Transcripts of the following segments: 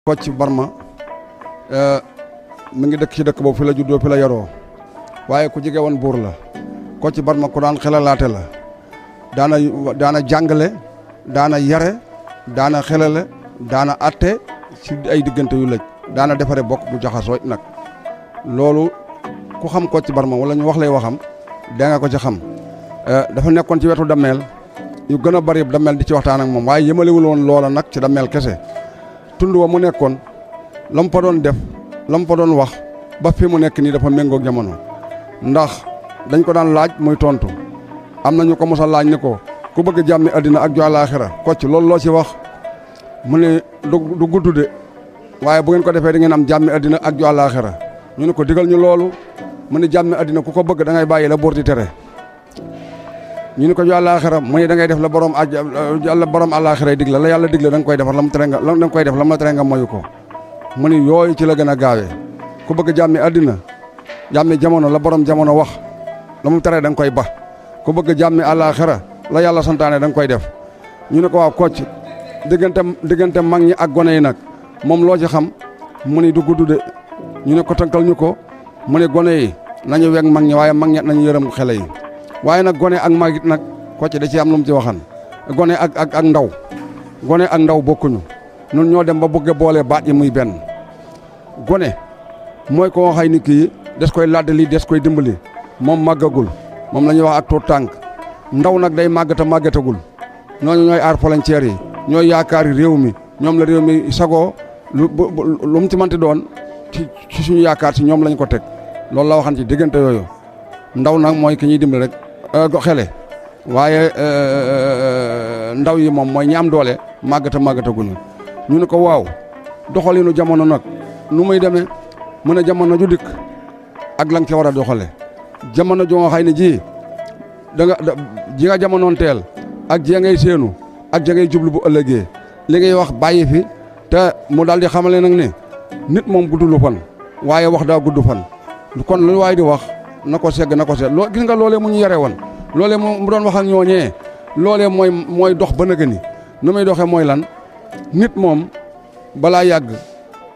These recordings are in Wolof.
Kocc Barma mi ngi dëkk ci dëkk boobu fi la juddoo fi la yaroo waaye ku jege woon buur la. Kocc Barma ku daan xelalaate la daana jàngale daana yare daana xelale daana atte ci ay diggante yu lëj daana defare bokk bu jaxasoo nag loolu ku xam Kocc Barma wala ñu wax lay waxam da nga ko ci xam. Dafa nekkoon ci wetu dammeel yu gën a bari dammeel di ci waxtaan ak moom waaye yëmalewul woon loola nag ci dammeel kese. tund wa mu nekkoon lam fa doon def lam fa doon wax ba fi mu nekk nii dafa méngoog jamono ndax dañ ko daan laaj muy tontu am na ñu ko mos a laaj ni ko ku bëgg jàmmi àddina ak ju àllaaxira Kocc loolu loo ci wax mu ne du gudd de waaye bu ngeen ko defee da ngeen am jàmmi àddina ak ju àllaaxira ñu ne ko digal ñu loolu mu ne jàmmi àddina ku ko bëgg da ngay bàyyi la buur di tere ñu ne ko ju àllaaxira mu ne da ngay def la borom àllaaxira dig la yàlla dig la da nga koy defar la mu tere nga da nga koy def la mu la tere nga moyu ko mu ne yooyu ci la gën a gaawee ku bëgg jàmmi àddina jàmmi jamono la borom jamono wax la mu tere da nga koy ba ku bëgg jàmmi àllaaxira la yàlla santaane da nga koy def ñu ne ko waaw Kocc diggante mag ñi ak gone yi nag moom loo ci xam mu ne du gudd de ñu ne ko tënkal ñu ko mu ne gone yi nañu weg mag ñi waaye mag ñi nañu yërëm xele yi waaye nag gone ak mag it nag Kocc da ci am lu mu ci waxan gone ak ndaw gone ak ndaw bokkuñu nun ñoo dem ba bëgg boole baat yi muy benn gone mooy ko xay ni kii des koy laddali des koy dimbali moom màggagul moom la ñuy wax ak tuut tànk ndaw nag day màggata màggatagul ñooñu ñooy aar frontière yi ñooy yaakaari réew mi ñoom la réew mi sagoo lu mu ci manti doon ci suñu yaakaar si ñoom lañ ko teg loolu la waxan ci diggante yooyu ndaw nag mooy ki ñuy dimbali rek xele waaye ndaw yi moom mooy ñi am doole màggataguñu ñu ne ko waaw doxalinu jamono nag nu muy demee mu ne jamono ju dikk ak la nga ca war a doxale jamono joo xay ne ji ji nga jamonoon teel ak ji ngay séenu ak ja ngay jublu bu ëllëgee li ngay wax bàyyi fi te mu daal di xamale nag ne nit moom guddulu fan waaye wax daa gudd fan kon lu waay di wax na ko segg loo gis nga loolee mu ñu yare woon loolee mu doon wax ak ñooñee loolee mooy dox ba nëgë ni nu muy doxee mooy lan nit moom balaa yàgg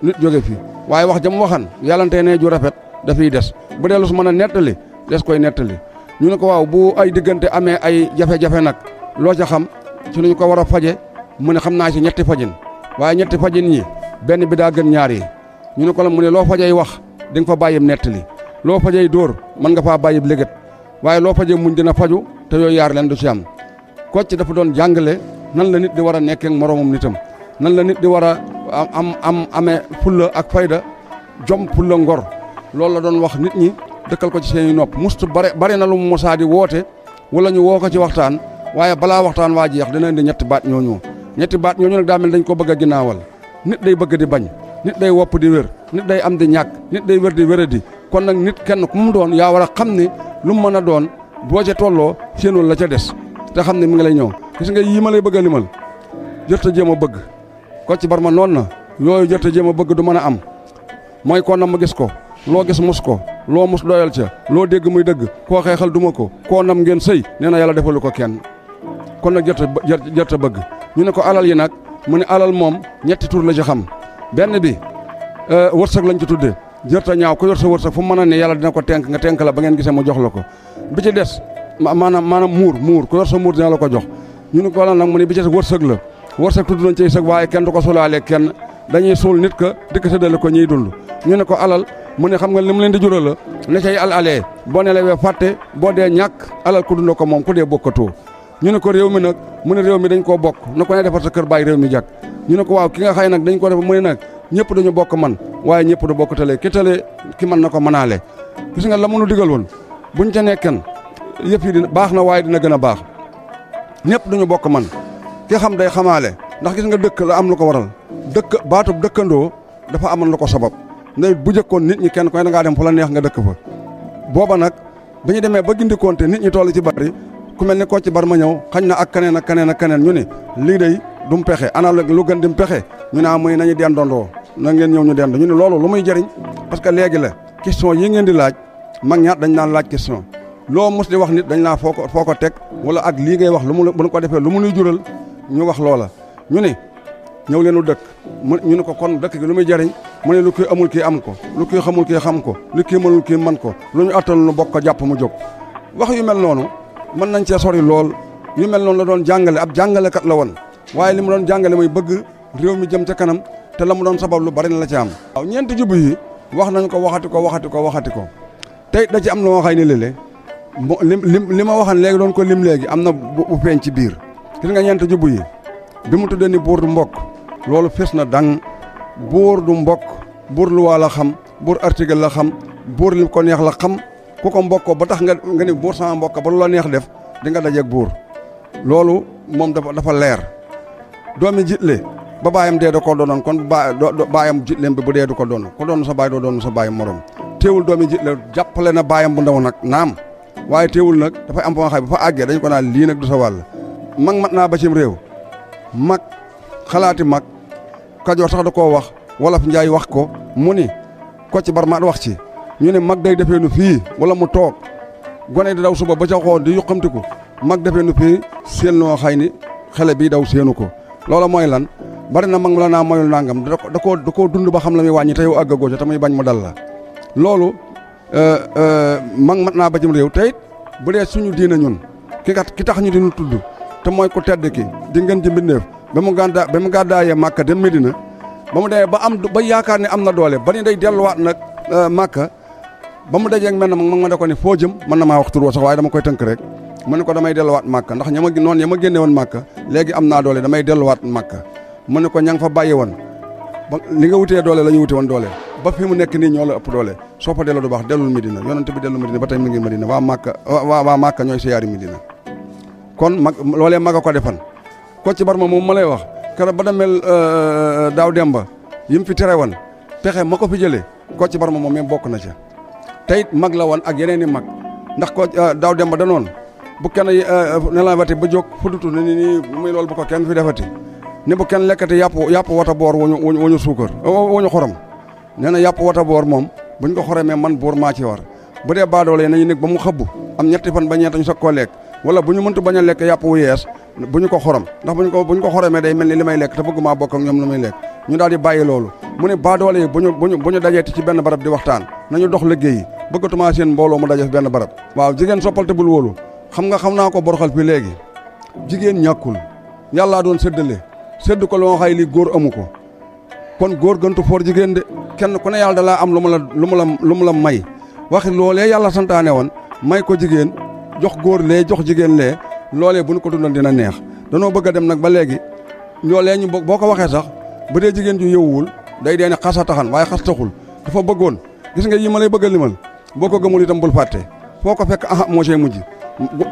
nit jóge fi waaye wax jam waxan yàllante ne ju rafet dafiy des bu dee lu su mën a nettali des koy nettali ñu ne ko waaw bu ay diggante amee ay jafe-jafe nag loo ca xam ci lu ñu ko war a faje mu ne xam naa ci ñetti fajin waaye ñetti fajin ñi benn bi daa gën ñaar yi ñu ne ko la mu ne loo fajey wax di nga fa bàyyib nettali loo fajey dóor mën nga faa bàyyib légat waaye loo fajee muñ dina faju te yooyu yaar leen du ci am Kocc dafa doon jàngale nan la nit di war a nekkee ak moroomam nitam nan la nit di war a amee fulla ak fayda jom fulla ngor loolu la doon wax nit ñi dëkkal ko ci seeni nopp mustu bare na lu mu mosaa di woote wala ñu woo ko ci waxtaan waaye balaa waxtaan waa jeex dina indi ñetti baat ñooñu nag daa mel dañ ko bëgg a ginnaawal nit day bëgg di bañ nit day wopp di wér nit day am di ñàkk nit day wér di wéradi kon nag nit kenn ku mu doon yaa war a xam ne lu mu mën a doon boo ca tolloo séenul la ca des te xam ne mi ngi lay ñëw gis nga yii ma lay bëgg a limal jërta jéem a bëgg Kocc Barma noonu na yooyu jërta jéem a bëgg du mën a am mooy koo nam ma gis ko loo gis mus ko loo mus doyal ca loo dégg muy dëgg koo xeexal duma ko koo nam ngeen sëy nee na yàlla defalu ko kenn kon nag jërta bëgg ñu ne ko alal yi nag mu ne alal moom ñetti tur la ci xam benn bi wërsëg lañ ci tuddee jërta ñaaw ko yor sa wërsëg fu mu mën a ne yàlla dina ko tenk nga tenk la ba ngeen gisee mu jox la ko bi ci des maanaam muur ku yor sa muur dina la ko jox ñu ne ko alal nag mu ne bi ci des wërsëg la wërsëg tudd nañ ci sëg waaye kenn du ko sulaale kenn dañuy suul nit ka dikk séddale ko ñiy dund ñu ne ko alal mu ne xam nga li mu leen di jural la ne cay alee boo nelawee fàtte boo dee ñàkk alal ku dund ko moom ku dee bokkatoo ñu ne ko réew mi nag mu ne réew mi dañ koo bokk na ko ne defar sa kër bàyyi réew mi jàkk ñu ne ko waaw ki nga xay nag dañ ko def mu ne nag ñëpp dañu bokk man waaye ñëpp du bokk tale ki mën na ko mënaale gis nga la mënu digal woon buñ ca nekken yëpp yi dina baax na waaye dina gën a baax ñëpp duñu bokk man ki xam day xamaale ndax gis nga dëkk la am lu ko waral baatub dëkkandoo dafa amoon lu ko sabab ndey bu jëkkoon nit ñi kenn koy da ngaa dem fu la neex nga dëkk fa booba nag ba ñu demee ba gindikoonte nit ñi toll ci bari ku mel ni Kocc Barma ñëw xañ na ak keneen ñu ne lii day du mu pexe ana lu gën di mu pexe ñu ne muy nañu dendondoo na ngeen ñëw ñu dend ñu ne loolu lu muy jëriñ parce que léegi la question yi ngeen di laaj mag ñaat dañ naan laaj question loo mos di wax nit dañ naa foo ko teg wala ak lii ngay wax bu ñu ko defee lu mu nuy jural ñu wax loola ñu ne ñëw leenu dëkk ñu ne ko kon dëkk gi lu muy jariñ mu ne lu kii amul kii am ko lu kii xamul kii xam ko lu kii mënul kii man ko lu ñu attal nu bokk ko jàpp mu jóg wax yu mel noonu mën nañ cee sori lool yu mel noonu la doon jàngale ab jàngalekat la woon waaye li mu doon jàngale mooy bëgg réew mi jëm ca kanam te la mu doon sabab lu bari na la ci am. waaw ñeenti jubbu yi wax nañ ko waxati ko tey da ci am na moo xay ne léeg-léeg li ma waxan léegi doon ko lim léegi am na bu feeñ ci biir gis nga ñeenti jubbu yi bi mu tuddee ni buur du mbokk loolu fes na dang buur du mbokk buur lu waa la xam buur article la xam buur li ko neex la xam ku ko mbokkoo ba tax nga ni buur sama mbokk ba lu la neex def di nga dajeeg buur loolu moom dafa leer doomi jitle ba baayam dee da koo doonoon kon baayam jitleem bi bu dee du ko doon ko doon sa baay doo doon sa baay morom teewul doomi jitle jàppale na baayam bu ndaw nag naam waaye teewul nag dafay am fa nga xam bu fa àggee dañ ko naan lii nag du sa wàll mag mat naa ba cim réew mag xalaati mag Kajoor sax da koo wax wolof Njaay wax ko mu ni Kocc Barma wax ci ñu ne mag day defee nu fii wala mu toog gone di daw suba ba ca xool di yuqamtiku mag defee nu fii seen noo xay ni xele bii daw séenu ko loola mooy lan bari na mag la naa moyul nangam da koo dund ba xam la muy wàññi te yow àggagoo ca te muy bañ mu dal la loolu mag mat naa ba cim réew te it bu dee suñu diina ñun ki tax ñu dinu tudd te mooy ku tedd ki di ngeen ji mbindeef ba mu gàddaayee Màkka dem Medina ba mu demee ba yaakaar ne am na doole ba ni day delluwaat nag Màkka ba mu dajee ak mel na mag ma da ko ne foo jëm mën na maa wax tur sax waaye dama koy tënk rek mu ne ko damay delluwaat Màkka ndax noonu ya ma génne woon Màkka léegi am naa doole damay delluwaat Màkka mu ne ko ña nga fa bàyyi woon ba li nga wutee doole la ñu wute woon doole ba fi mu nekk nii ñoo la ëpp doole soo fa delloo du baax dellul Medina yonent bi dellu Medina ba tey mi ngi Medina waa Màkka ñooy siyaari Medina kon mag loolee mag a ko defan Kocc Barma moom ma lay wax keroog ba demel daaw demba yi mu fi tere woon pexe ma ko fi jëlee Kocc Barma moom même bokk na ca teyit mag la woon ak yeneen i mag ndax ko daaw demba danoon bu kenn ne la wati ba jóg fudutu ni muy loolu bu ko kenn fi defati ni bu kenn lekkati yàpp wata boor wuñu suukar wuñu xorom nee na yàpp wata boor moom buñ ko xoromee man buur maa ci war bu dee baadoole nañu nekk ba mu xëbbu am ñetti fan ba ñeent ñu soog koo lekk wala bu ñu mëntu bañ a lekk yàpp wu yees bu ñu ko xorom ndax bu ñu ko xoromee day mel ni li may lekk te bëgguma bokk ak ñoom lu muy lekk ñu daal di bàyyi loolu mu ne baadoole yi bu ñu dajeeti ci benn barab di waxtaan nañu dox liggéey yi bëggatuma seen mbooloo mu daje fi benn barab waaw jigéen soppal te bul wóolu xam naa ko boroxal fii léegi jigéen ñàkkul yàllaa doon séddale sédd ko loo xay li góor amu ko kon góor gëntu foor jigéen de kenn ku ne yàlla da laa am lu mu la may waxi loolee yàlla santaane woon may ko jigéen jox góor lee jox jigéen lee loolee bu ñu ko dundal dina neex danoo bëgg a dem nag ba léegi loolee ñu boo ko waxee sax bu dee jigéen ju yëwuwul day dee ne xas a taxan waaye xas taxul dafa bëggoon gis nga yi ma lay bëgg a limal boo ko gëmul itam bul fàtte foo ko fekk aha moo see mujj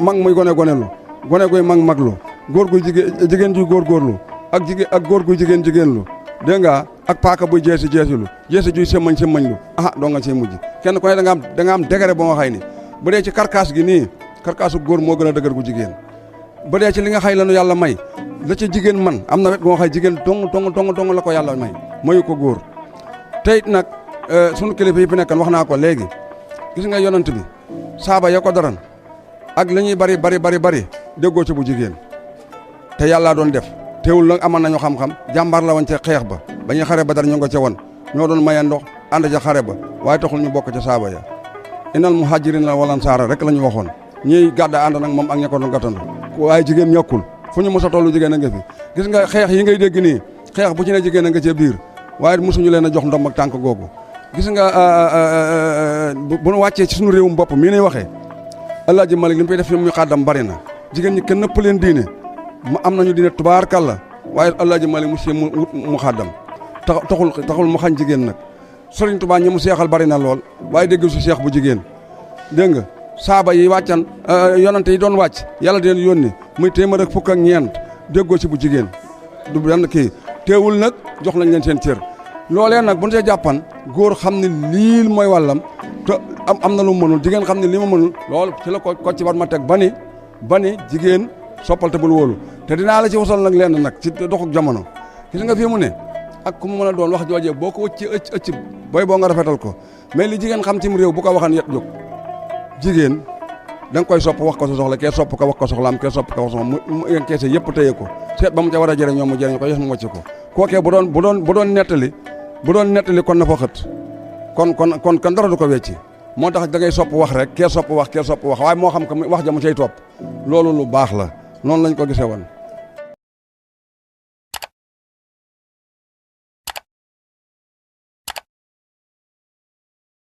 mag muy gone gone guy maglu góor guy jigéen juy góorgóorlu ak góor guy jigéen lu dégg nga ak paaka buy jeesi juy semmañ lu aha doo nga see mujj kenn ku ne da nga am degré ba nga xay ni bu dee ci karkaas gi nii karkaasu góor moo gën a dëgër gu jigéen bu dee ci li nga xay lanu yàlla may la ci jigéen man am na wet goo xay jigéen dong la ko yàlla may mayu ko góor tey nag sunu kilifa yi fi nekkan wax naa ko léegi gis nga yonent bi saaba ya ko daran ak li ñuy bari déggoo ci bu jigéen te yàllaa doon def teewul nag amoon nañu xam-xam jàmbaar la woon ca xeex ba ñuy xare ba dara ñu nga ca woon ñoo doon maye ndox ànd ca xare ba waaye taxul ñu bokk ca saaba ya inal muhajirin la wal ansaar rek la ñu waxoon ñiy gàdda ànd nag moom ak ña ko doon gàttandu waaye jigéen ñàkkul fu ñu mos a tollu jigéen a nga fi gis nga xeex yi ngay dégg nii xeex bu ci ne jigéen a nga ca biir waaye mosuñu leen a jox ndom ak tànk googu gis nga bu nu wàccee ci suñu réewum bopp mii nay waxee Alaaji Malik li mu koy def fi muy xàddam bari na jigéen ñi kenn nëpp leen diine ma am nañu diine tubaarkàlla waaye Alaaji Malik mu xàddam taxul mu xañ jigéen nag Sëriñ Tuubaa ñi mu seexal bari na lool waaye dégg su seex bu jigéen dégg nga saaba yi wàccan yonante yi doon wàcc yàlla di leen yónni muy téeméer ak fukk ak ñeent déggoo ci bu jigéen du benn kii teewul nag jox nañ leen seen cër loolee nag bu ñu see jàppan góor xam ne lii mooy wàllam te am na lu mu mënul jigéen xam ne lii ma mënul loolu ci la Kocc Barma teg ba ni jigéen soppal te bul wóolu te dinaa la ci wasal nag lenn nag ci doxuk jamono gis nga fii mu ne ak ku mu mën a doon wax joojee boo ko wëcc ëcc booy boo nga rafetal ko mais li jigéen xam ci mu réew bu ko waxan yet jóg jigéen da nga koy sopp wax ko sa soxla kee sopp ko wax ko soxlaam kee sopp ko wax soxla mu keese yëpp téye ko seet ba mu ca war a jëriñoo mu jëriñ ko yes mu wàcc ko kookee bu doon nettali kon na fa xët kon dara du ko wecci moo tax da ngay sopp wax rek kee sopp wax waaye moo xam que wax ja mu cay topp loolu lu baax la noonu lañ ko gisee woon